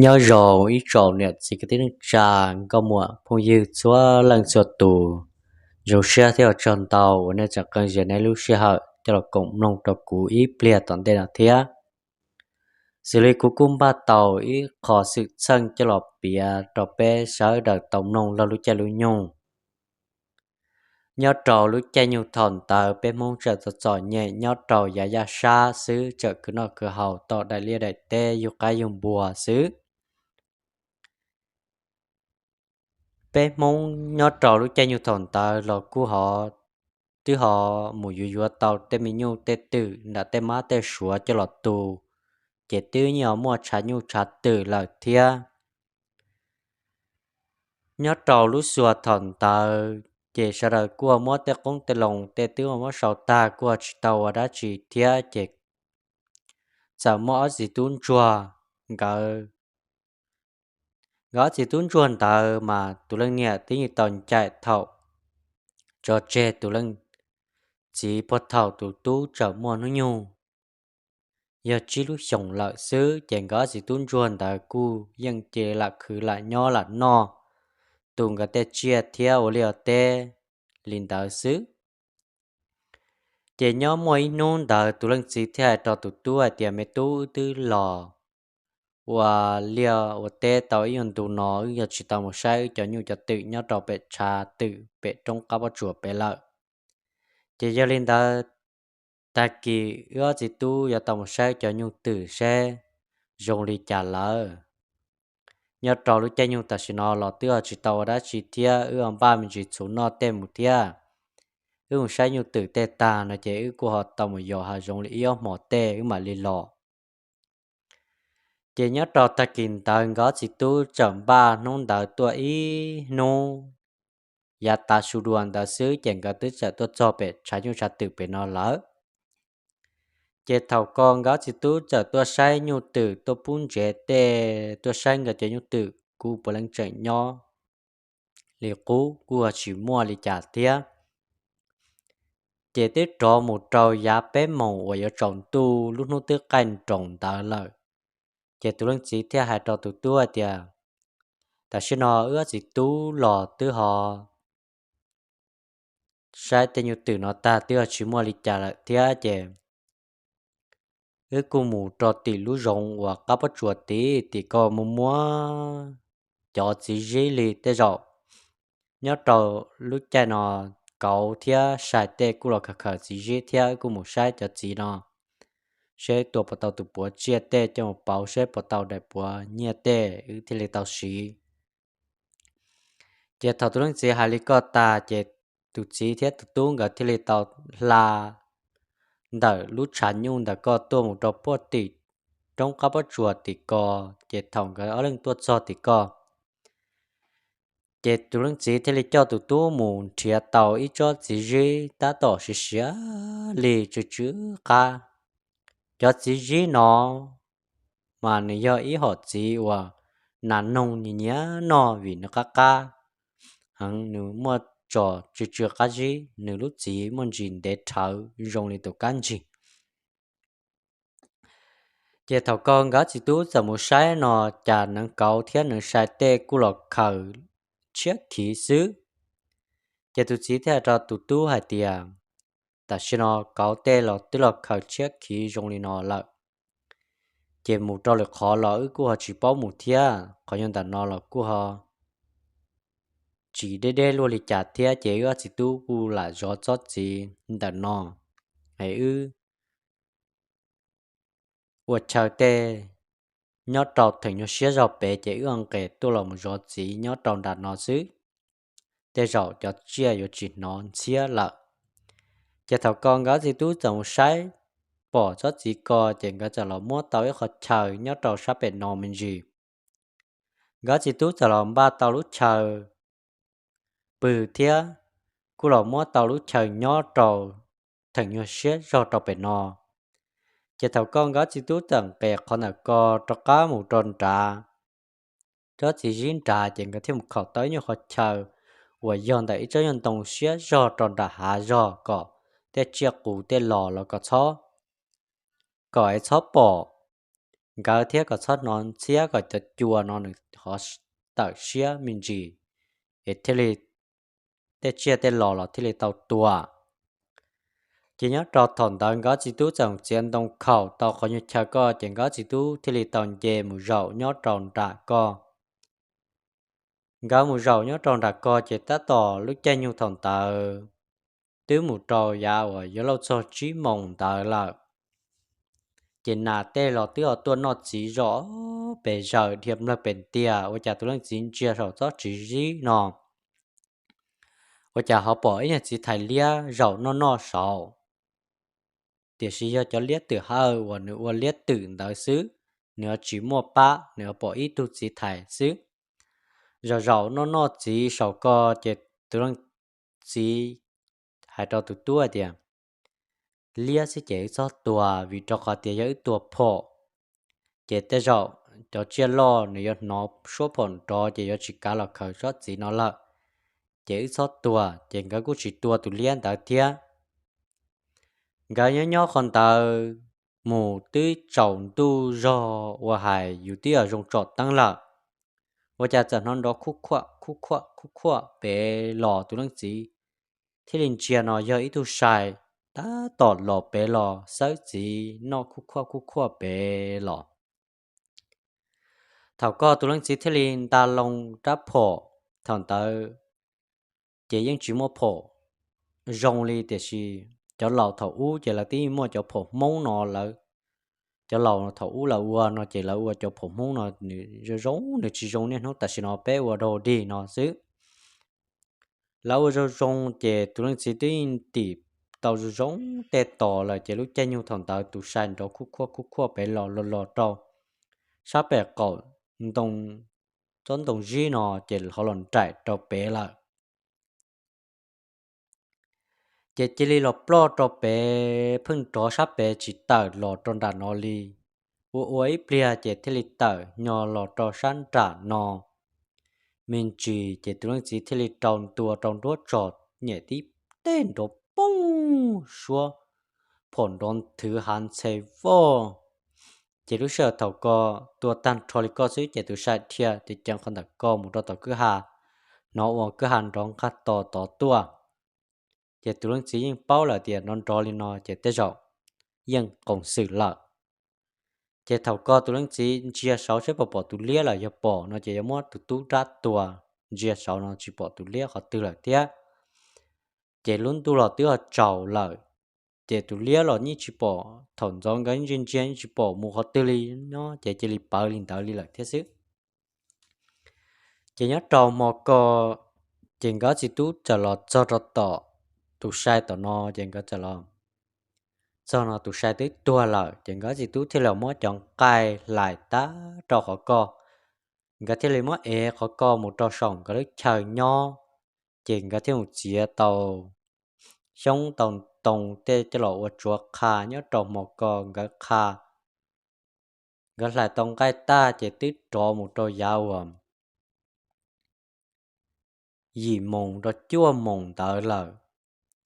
Nyob zoo ib tsoom niam txiv kwv tij neej tsa, nkauj muam phooj ywg txhua leej txhua tus, zoo siab thiab ua tsaug ntau uas nej tseem qee zaum nej lub sij hawm coj los koom mloog rau kuv ib pliag tom ntej no thiab. Xws li kuv kuj npaj tau ib qho xwm txheej coj los piav rau peb sawv daws tau mloog laug lub caij lub nyoog. Nyob rau lub caij nyoog thaum ntawd peb Hmoob tseem txom txom nyem nyob rau yav yaj sab xwb, tseem khwv noj khwv haus tau daim liaj daim teb yug qaib yug npua xwb. Peb Hmoob nyob rau lub caij nyoog thaum ntawd los kuj ho twb ho mus yuav yuav tau tej me nyuj tej twm nram tej mab tej suav coj los tu, ces twb yeej ho muaj tshav nyuj tshav twm lawm thiab. Nyob rau lub xyoo thaum ntawd ces sawv daws kuj muab tej qoob tej loo tej twb muab sau tag kuj tsis tau ua dab tsi thiab ces txawm muaj ob txiv tub ntsuag nkawd. Nkawd ob txiv tub ntsuag ntawd mas tus leej niam twb yeej tau ncaim thaum tso tseg tus leej txiv puag thaum tus tub tseem muaj hnub nyoog yog tsib lub xyoos lawm xwb, ces nkawd ob txiv tub ntsuag ntawd kuj yeej cia li lam khwv lam nyob lam noj, tu nkawd tej tsiaj thiab ua liaj teb li ntawd xwb. Ces nyob muaj ib hnub ntawd tus leej txiv thiaj hais rau tus tub hais tias, Me tub, wb twb los ua liaj ua teb tau ib nyuag ntu no, wb yog tsis tau mus saib wb cov nyuj cov twm nyob rau pem tshav twm pem roob qab pob tsuas pem lawm. Ces yog li ntawd, tag kis wb ob txiv tub yuav tau mus saib cov nyuj twm seb zoo li cas lawm. Nyob rau lub caij nyoog tam sim no los twb ho tsis tau ua dab tsi thiab, wb ho npaj me ntsis txhuv noj tej mus thiab. Wb mus saib nyuj twm tej tag no ces wb kuj ho tau mus yos hav zoov li ib ob hmos tej wb mam li los. Ces nyob rau tag kis ntawd nkawd ob txiv tub txawm npaj hnub ntawd tuaj ib hnub, yav tav su dua ntawd xwb ces nkawd twb txawm tuaj txog pem tshav nyuj tshav twm pem no lawm. Ces thaum ko nkawd ob txiv tub txawm tuaj saib nyuj twm tuaj pub ntsev tej, tuaj saib nkawd cov nyuj twm kuj puav leej tseem nyob li qub, kuj tsis muaj li cas thiab. Ces twb rov mus rau yav peb moos uas yuav tsaus ntuj lub hnub twb qaij nroos ntawd lawm, ces tus leej txiv thiaj hais rau tus tub hais tias, Tam sim no wb ob txiv tub los twb ho saib tej nyuj twm no tag twb ho tsis muaj li cas lawm thiab ces wb kuj mus rau tim lub zoov uas qab pob tsuas tim, tim ko mus muab cov txiv zib li tej zaum nyob rau lub caij no kauv thiab sai tej kuj los khaws khaws txiv zib thiab, wb kuj mus saib cov txiv no seb tua puas tau tus puav tsiaj tej coj mus pauv seb puas tau daim puav nyiaj tej wb thiaj li tau siv. Ces thaum tus leej txiv hais li ko tag ces tus txiv thiab tus tub nkawd thiaj li tau hla ntawm lub tshav nyuj ntawm ko tuaj mus rau puag tim roob qab pob tsuas tim ko. Ces thaum nkawd ob leeg tuaj txog tim ko, ces tus leej txiv thiaj li coj tus tub mus nrhiav tau ib tsob txiv zib tab tom siav siav li tsw tsw qab. Cov txiv zib no mas nws yog ib hom txiv uas nas noog nyias nyias noj vim nws qab qab heev, nws muaj tso tsw tsw qab zib, nws lub txiv muaj ntsis ntev rhawv zoo li tus kab ntsig. Ces thaum ko nkawd txiv tub txawm mus saib no, cas neev kauv thiab neev sai tej kuj los khaws tshiab khiv xwb. Ces tus txiv thiaj hais rau tus tub hais tias, Tam sim no kauv tej los twb los khaws tshiab khiv zoo li no lawm, ces mus rau lwm qhov los wb kuj ho tsis paub mus thiab, qhov nyuag ntawm no los kuj ho tsis deb deb luaj li cas thiab, ces wb ob txiv tub kuj lam zov tsob txiv ntawm no es wb ua chaw tej nyob rau theem nyuag siab zog pem, ces wb nqes tuaj los mus zov txiv nyob rau nram no xwb, tej zaum cov tsiaj yuav tsis hnov ntxhiab lawm. Ces thaum ko nkawd txiv tub txawm mus saib pom tsob txiv ko, ces nkawd txawm los muab tau ib qho chaw nyob rau sab pem no me ntsis. Nkawd txiv tub txawm los npaj tau lub chaw pw thiab kuj los muab tau lub chaw nyob rau theem nyuag siab zog rau pem no. Ces thaum ko nkawd txiv tub txawm nqes qhov ntawm ko rov qab mus rau nrad tsob txiv zib nrad, ces nkawd thiaj mus khaum tau ib nyuag qhov chaw uas yog ntawm ib tsob nyuag ntoo siab zog rau nram hav zog kom tej tsiaj qus tej los los kom txhob, kom es txhob pom nkawd thiab kom txhob hnov ntxhiab kom cov cua no nws ho tawm siab me ntsis, es thiaj li tej tsiaj tej los los thiaj li tau tua. Ces nyob rau thaum ntawd nkawd txiv tub txawm txiav ntoo khaum tau qhov nyuag chaw koj, ces nkawd txiv tub thiaj li tau nce mus zaum nyob rau nram koj. Nkawd mus zaum nyob rau nram koj ces tab tom lub caij nyoog thaum ntawd twb mus rau yav uas yuav luag txog tsib moos ntawd lawm. Ces nas tej los twb ho tuaj noj txiv zom pes zaws dhia nplawg pes ntiag, ua cas tus leej txiv ntsia saum tsob txiv zib no ua cas ho pom ib niag txiv thais liab zaum noj noj saud. Tiam sis yog cov liab twm hawj uas nws ua liab twm ntawd xwb, nws ho tsis muaj pab, nws ho pom ib tug txiv thais xwb. Zaum zaum noj noj txiv saum ko, ces tus leej txiv hais rau tus tub hais tias, liab xwb ces wb txhob tua, vim rau qhov tias yog wb tua phom, ces tej zaum cov tsiaj loj nws yuav hnov suab phom nrov ces yuav tsis kav los khaws tsob txiv no lawm. Ces wb txhob tua, ces nkawd kuj tsis tua tus liab ntawd thiab. Nkawd nyob nyob qhov ntawd mus twb tsaus ntuj zog uas hais yus twb yog zoo tsom teeb lawm, ua cas txawm hnov nrov khuj khuaj khuj khuaj khuj khuaj pem los. Tus leej txiv thiaj li ntsia no yog ib tug sai tab tom los pem los xawb txiv noj khuj khuaj khuj khuaj pem los. Thaum koj tus leej txiv thiaj li nta loo rab phom, thaum ntawd ces yeej tsis muaj phom zoo li, tiam sis cov laus thaum ub ces lawv twb muaj cov phom Hmoob no lawv, cov laus thaum ub lawv ua no ces lawv ua cov phom Hmoob no nws zoo zoo, nws tsis zoo niaj hnub tam sim no peb ua dog dig no xwb. Lawv ua zoo zoo ces tus leej txiv twb yeej tim tau zoo zoo tej tos lawm, ces lub caij nyoog thaum ntawd tus sai nrov khuj khuaj khuj khuaj pem los los los rau sab pem qaum ntoo, tsob ntoo zib no, ces ho los nraim rau pem lawm. Ces cia li los ploj rau pem, pheej nrov sab pem tsis tawm los rau nram no li. Ua ua ib pliag ces thiaj li tawm nyo los rau sab nram no me ntsis, ces tus leej txiv thiaj li rau ntua rau nruab tso, nyem tib teg nrov poob, suab phom nrov nthwv hav ntxhe voj. Ces lub sij hawm thaum ko tua tag nrho li ko xwb ces tus sai dhia ceev ceev qhov ntawm ko mus rau tom kwj ha, hnov ua kwj ha nrov nqaj to tod tuaj. Ces tus leej txiv yeej paub lawm tias nrov nrov li no ces tej zaum yeej qoos xwm lawm. Ces thaum ko tus leej txiv ntsia saud seb puas pom tus liab lawm, yog pom no ces yuav muab tus tub rab tua, ntsia saud no tsis pom tus liab qhov twg lawm thiab. Ces lub ntuj los twb ho tsaus lawm, ces tus liab los yeej tsis pom, thaum ntxov nkawd ntsia ntsia yeej tsis pom mus qhov twg li no, ces cia li pawv li ntawd li lawm thiab xwb. Ces nyob rau hmo ko, ces nkawd txiv tub txawm los txog rau tom tus sai tom no, ces nkawd txawm los txog no tus sai twb tuag lawm, ces nkawd txiv tub thiaj li muab cov nqaij hlais tag rau qhov ko. Nkawd thiaj li muab ev qhov ko mus rau saum nkawd lub chaw nyob, ces nkawd thiaj mus txiav tau xyoob tau ntoo tej coj los ua tsuav qha nyob rau hmo ko nkawd qha. Nkawd hlais tau nqaij tag ces twb rov mus rau yav uas yim moos rau cuaj moos ntawd lawm.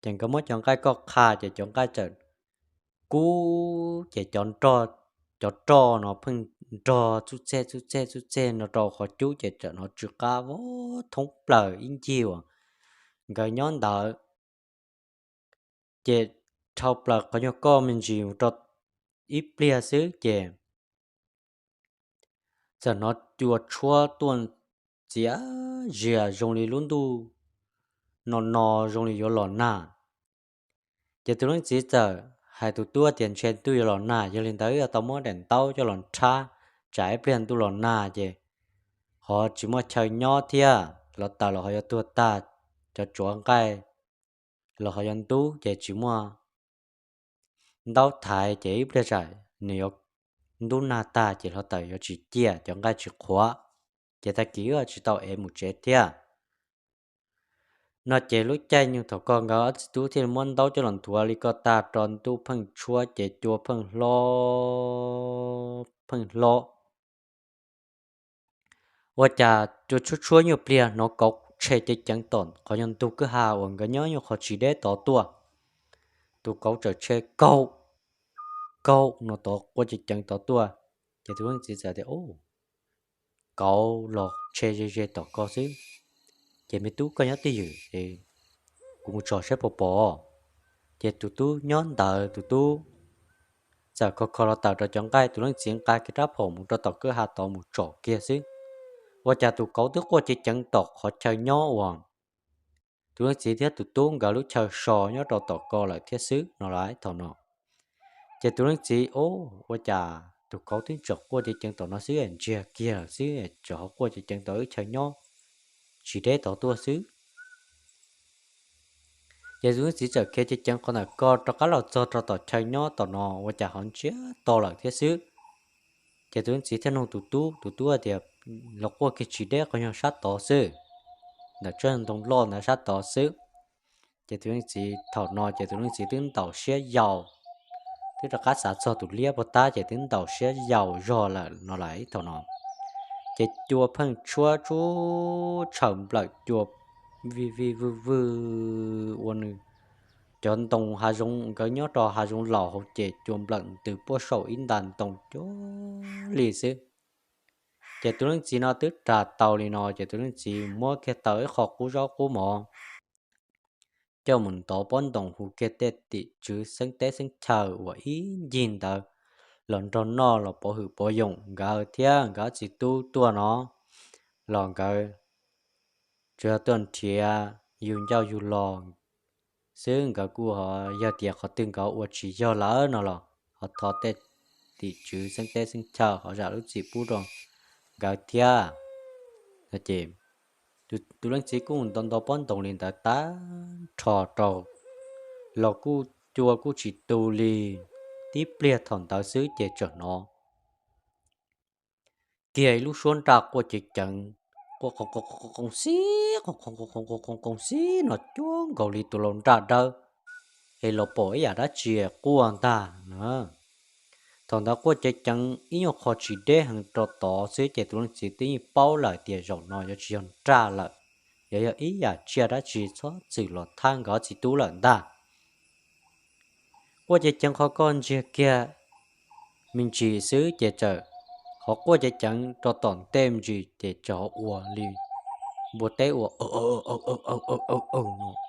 Ces nkawd muab cov nqaij koj qha ces cov nqaij txawm kub, ces cov nroj, cov roj no pheej nrog txuj txeg txuj txeg txuj txeg no rau qhov cub, ces txawm hnov tsw qab vog thoob plaws ib ncig uas nkawd nyob ntawd. Ces dhau plaws qhov nyuag koj me ntsis rau ib pliag xwb ces txawm hnov cua tshuab tuaj txias zias zoo li lub ntuj no no zoo li yuav los nag. Ces tus leej txiv txawm hais tus tub tias ntshe ntuj yuav los nag, yog li ntawd wb tau muab daim ntaub coj los nrhab, tsam ib pliag ntuj los nag ces ho tsis muaj chaw nyob thiab, los taws los ho yuav tuag tag, cov tsuav nqaij los ho yuav ntub ces tsis muaj ntaub thaiv ces ib pliag tsam nws yuav ntub nag tag ces hluav taws yuav tsis ciaj, cov nqaij tsis qhuav, ces tag kis wb tsis tau ev mus tsev thiab. No ces lub caij nyoog thaum ko nkawd ob txiv tub thiaj li muab ntaub coj los nthuav li ko tag rau ntuj pheej tshuab ces cua pheej hlob pheej hlob. Ua cas cua tshuab tshuab nyuag pliag hnov kauv tshe ceev ceev tom qhov nyuag ntug kwj ha uas nkawd nyob nyuag qhov tsis deb tod tuaj. Tus kauv txawm tshe kaum kaum no tod quaj ceev ceev tod tuaj. Ces tus leej txiv txawm tias, Ub, kauv los tshe ze ze tom ko xwb, ces me tub koj nyob twj ywm es kuv mus tsom saib puas pom. Ces tus tub nyob ntawd, tus tub txawm kho kho los tawm rau cov nqaij, tus leej txiv nqa kiag rab phom mus rau tom kwj ha tod mus tsom kiag xwb, ua cas tus kauv twb quaj ceev ceev tom qhov chaw nyob uas tus leej txiv thiab tus tub nkawd lub chaw so nyob rau tom ko lawm thiab xwb no las thaum no. Ces tus leej txiv, Ub, ua cas tus kauv twb tseem quaj ceev ceev tom no xwb, ntsiag kiag lawm xwb, tseem ho quaj ceev ceev tom wb chaw nyob tsis deb tod tuaj xwb. Ces tus leej txiv txawm khiav ceev ceev qhov ntawm ko rov qab los txog rau tom chaw nyob tom no ua cas ho ntsiag to lawm thiab xwb. Ces tus leej txiv thiaj nug tus tub, tus tub tias, Los quaj kiag tsis deb, qhov nyuag sab tod xwb, ntawm tsob ntoo loj ntawd sab tod xwb. Ces tus leej txiv thaum no ces tus leej txiv twb ntaus siab yau, twb rov qab xav txog tus liab puag ta ces twb ntaus siab yau zog lawm no las thaum no. Ces cua pheej tshuab tsub tshawm nplawm cua vij vij vwj vwj ua nws cov ntoo hav zoov, nkawd nyob rau hav zoov laus hauv ces cua nplawm ntws puag saum ib nta ntoo cuag li xwb. Ces tus leej txiv no twb ras tau li no ces tus leej txiv muab kiag tau ib qho qub zaub qub mov coj mus ntov pob ntoos hu kiag tej tim tswv xeeb teb xeeb chaw uas ib ncig ntawd los nrog noj los pov hwm pov yoom nkawd thiab nkawd txiv tub tuaj no los nkawd tsuas yog tuaj nrhiav yug ncauj yug lo xwb, nkawd kuj ho yog tias qhov twg nkawd ua tsis yog lawm no los ho thov tej tim tswv xeeb teb xeeb chaw ho zam lub txim pub rau nkawd thiab. Ces tus leej txiv kuj nto nto pob ntoos li ntawd tag nrho rau los kuj cua kuj tsis tu li. Tib pliag thaum ntawd xwb ces txawm hnov kiag ib lub suab nraj quaj ceev ceev, quaj qoo qoo qoo qoo qoo xib, qoo qoo qoo qoo qoo qoo xib no cuag nkaus li tus laus nraj dawb es los pom ib yam dab tsi quaj ntag na. Thaum ntawd quaj ceev ceev ib nyuag qho tsis deb heev rau tod xwb ces tus leej txiv twb yeej paub lawm tias zaum no yuav tsis yog nraj lawm, yuav yog ib yam tsiaj dab tsi txhob txwm los thab nkawd txiv tub lawm ntag. Quaj ceev ceev qhov ko ntsiag kiag me ntsis xwb ces txawm ho quaj ceev ceev rau tom ntej me ntsis ces txawm ho ua li npua teb ua aw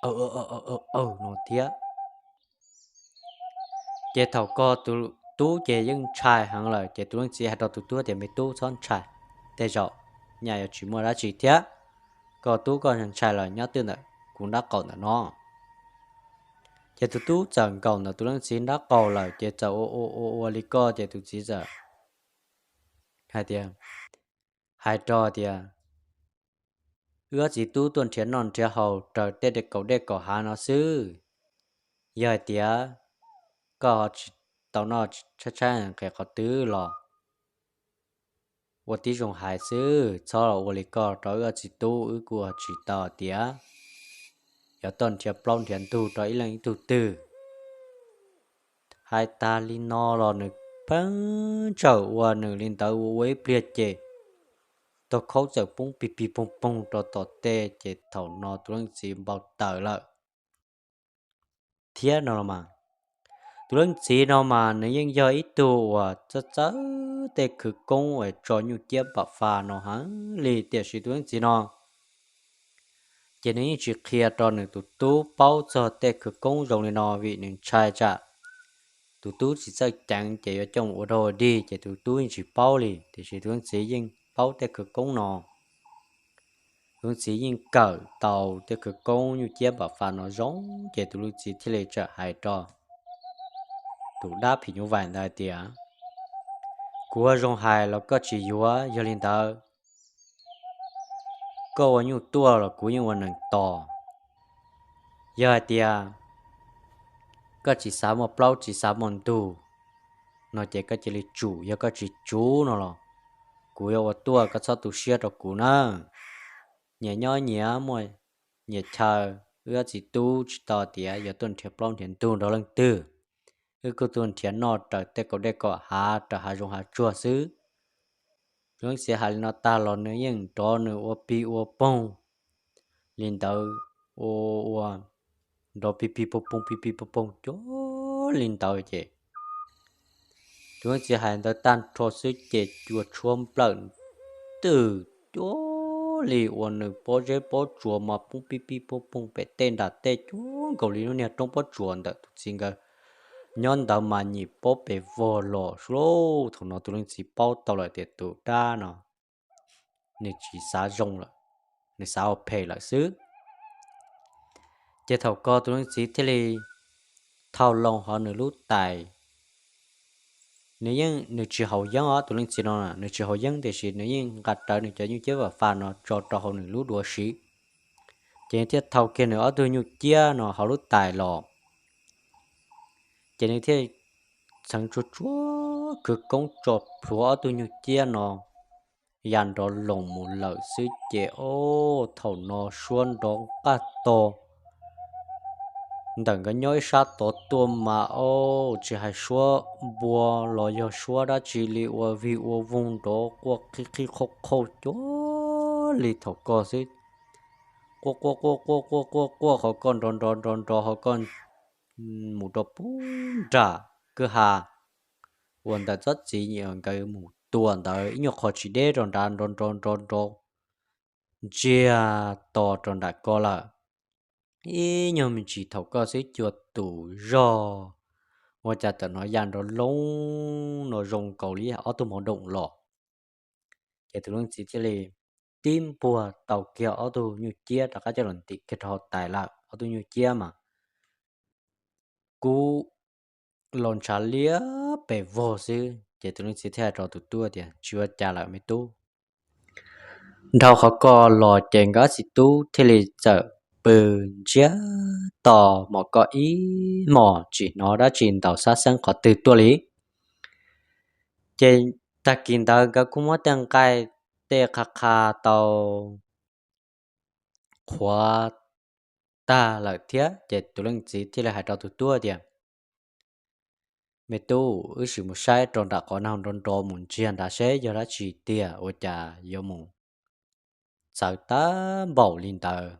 aw aw no thiab. Ces thaum ko tus tub ces yeej ntshai heev lawm ces tus leej txiv hais rau tus tub tias, Me tub, txhob ntshai, tej zaum nyaj yuav tsis muaj dab tsi thiab. Koj tub koj ntshai los nyob twj ntawm kuv nrab qaum ntawm no. Ces tus tub txawm nkaum ntawm tus leej txiv nrab qaum lawm ces txawm ua ua ua ua li ko ces tus txiv txawm hais tias, hais rau tias, Wb ob txiv tub tuaj nrhiav noj nrhiav haus raws tej kaum dej kaum hav no xwb. Yog hais tias koj ho tsis tau noj tshaib tshaib nqhis qhov twg los ua tib zoo hais xwb, txhob los ua li koj rau wb ob txiv tub, wb kuj tsis tau tias yuav tuaj nrhiav plaub nrhiav ntug rau ib leej ib tug twg. Hais tas li no los nws pheej tsawm ua nws li ntawd ua ua ib pliag ces tau khaub txawm poob pig pig poog poog rau tom tej ces thaum no tus leej txiv npau taws lawm thiab no los mas. Tus leej txiv no mas nws yeej yog ib tug uas txawj txawj tej khawv koob uas tso nyuj ciab npam fa no heev li tiam sis tus leej txiv no ces nws yeej tsis qhia rau nws tus tub paub txog tej khawv koob zoo li no vim nws ntshai tsam tus tub tsis txawj ceev ces yuav coj mus ua dog ua dig ces tus tub yeej tsis paub li tiam sis tus leej txiv yeej paub tej khawv koob no. Tus leej txiv yeej kawm tau tej khawv koob nyuj ciab npam fa no zoo ces tus leej txiv thiaj li txawm hais rau tus dab phim nyuj vais ntawd hais tias, Kuv ua zoo hais los koj tsis yuav, yog li ntawd koj ua nyuj tuaj los kuv yeej ua nees tos. Yog hais tias koj tsis xav muaj plaub tsis xav muaj ntug no ces koj cia li tsum, yog koj tsis tsum no los kuv yuav ua tuaj, koj txhob tu siab rau kuv na. Nyias nyob nyias muaj nyias chaw, wb ob txiv tub tsis tau tias yuav tuaj nrhiav plaub nrhiav ntug nrog leej twg. Wb kuj tuaj nrhiav noj raws tej kaum dej kaum hav, raws hav zoov hav tsuag xwb. Tus leej txiv hais li no tag los nws yeej nrov nws ua pig ua poog li ntawd, ua ua nrov pig pig poog poog pig pig poog poog cuag li ntawd ces Tus leej txiv hais ntawd tag nrho xwb ces cua tshuab nplawm ntws cuag li uas nws pob zeb pob tsuas mas poob pij pij poog poog pem tej nram tej cuag nkaus li lub niag roob pob tsuas ntawm tus txiv nkawd nyob ntawd mas nyim pob pes vog los sub lauj. Thaum no tus leej txiv paub tau lawm tias tus dab no nws tsis xav zoo lawm, nws xav ua phem lawm xwb. Ces thaum ko tus leej txiv thiaj li thau loo hauv nws lub tais. Nws yeej, nws tsis haus yeeb os, tus leej txiv no nws tsis haus yeeb tiam sis nws yeej nqa rawv nws cov nyuj ciab vam fas no tso rau hauv nws lub duav siv. Ces nws thiaj thau kiag nws ob tug nyuj ciab no hauv lub tais los, ces nws thiaj txheev tsuag tsuag kwv koob tso plhuav ob tug nyuj ciab no ya nrov loos mus lawm xwb ces ob thaum no suab nrov nqaj to ntawm nkawd nyob ib sab tod tuaj mas ob tsis hais suab npua los yog suab dab tsi li ua vig ua voog nrov quaj qhib qhib qhauj qhauj cuag li thaum ko xwb. Quaj quaj quaj quaj quaj quaj quaj qhov ko nrov nrov nrov nrov qhov ko mus rau pub nram kwj ha uas ntawm tsob txiv nkawd mus tua ntawd ib nyuag qho tsis deb rau nrad nrov nrov nrov nrov ntsiag to rau nram ko lawm. Ib nyuag me ntsis thaum ko xwb cua tus zog ua cas tam no ya nrov loos no zoo nkaus li ob tug mov doom los. Ces tus leej txiv thiaj li tib npuag tau kiag ob tug nyuj ciab rov qab coj los ntim kiag rau hauv tais lawm. Ob tug nyuj ciab mas kub los ntshav liab pes vog xwb ces tus leej txiv thiaj hais rau tus tub tias, Tsis ua cas lawm me tub. Dhau qhov ko los ces nkawd ob txiv tub thiaj li txawm pw ntsiag to mom ko ib hmos tsis hnov dab tsi ntaus xab xeeb qhov twg tuaj li. Ces tag kis ntawd nkawd kuj muab tej nqaij tej qha qha tau qhuav tag lawm thiab ces tus leej txiv thiaj li hais rau tus tub tias, Me tub, wb sim mus saib rau nram qhov nag nrov nrov mus ntsiag nrad seb yog dab tsi tiag ua cas yuav mus txawv tag npaum li ntawd.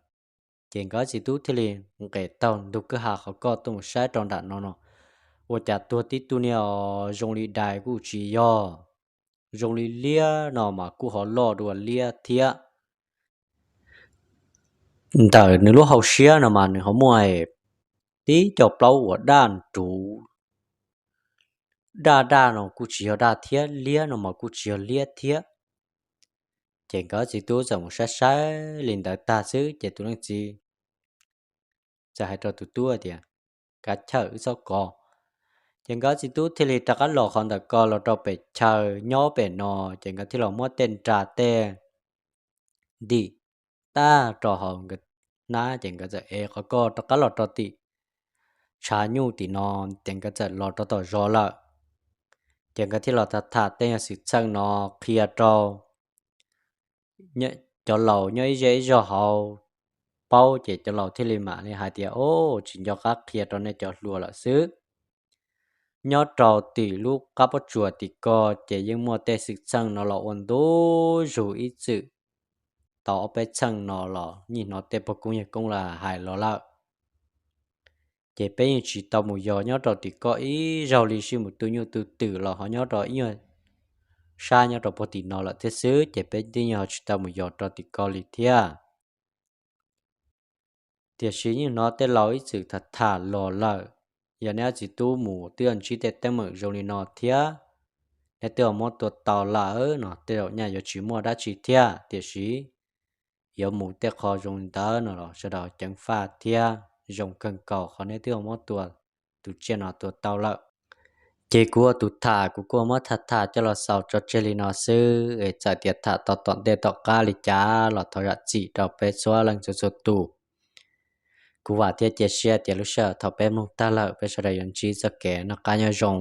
Ces nkawd ob txiv tub thiaj li nqes taug ntug kwj ha qhov ko tuaj mus saib rau nram no no, ua cas tuag tib tug niag zoo li dais kuj tsis yog, zoo li liab no mas kuj ho loj dua liab thiab. Ntawm nws lub hauv siab no mas nws ho muaj tib co plaub uas daj nruv, daj daj no kuj tsis yog daj thiab, liab no mas kuj tsis yog liab thiab. Ces nkawd ob txiv tub txawm mus saib saib li ntawd tag xwb ces tus leej txiv txawm hais rau tus tub tias, Kav chawm wb txhob kov. Ces nkawd ob txiv tub thiaj li rov qab los qhov ntawm ko los rau pem chaw nyob pem no, ces nkawd thiaj los muab tej nra tej ntim tag rau hauv nkawd hnab ces nkawd txawm ev qhov ko rov qab los rau tim tshav nyuj tim no, ces nkawd txawm los rau tom zos lawm. Ces nkawd thiaj los tham tham tej nyuag xwm txheej no qhia rau cov laus nyob ib zej ib zog hauv paub ces cov laus thiaj li mam li hais tias, Au, tsis nco qab qhia rau nej cov hluas lawm xwb. Nyob rau tim lub qab pob tsuas tim ko ces yeej muaj tej xwm txheej no los ua ntu zus ib txwm tau ob peb txheej no los yeej hnov tej pog koob yawg koob lawv hais los lawm. Ces peb yeej tsis tau mus yos nyob rau tim ko ib zaug li, sib mus tu nyuj tu twm los ho nyob rau ib nyuag sab nyob rau puag tim no lawm thiab xwb, ces peb twb yeej ho tsis tau mus yos rau tim ko li thiab. Tiam sis yeej hnov tej laus ib txwm tham tham los lawm, yog neb ob txiv tub mus twb ntsib tej teeb meem zoo li no thiab, neb twb muab tua tau lawm no tej zaum nyaj yuav tsis muaj dab tsi thiab, tiam sis yuav mus tej qho zoo li ntawd no los sawv daws ceev faj thiab. Zoo kawg nkaus qhov neb twb muab tua tus tsiaj no tua tau lawm. Ces kuv ua tus tham kuv kuj muab tham tham coj los xaus tso tseg li no xwb es txawm tias tham tau tom ntej tom qab li cas los thov zam txim rau peb txhua leej txhua txhua tus. Kuv vam thiab cia siab tias lub sij hawm thaum peb mloog tag lawm peb sawv daws yuav ntsib txoj kev noj qab nyob zoo.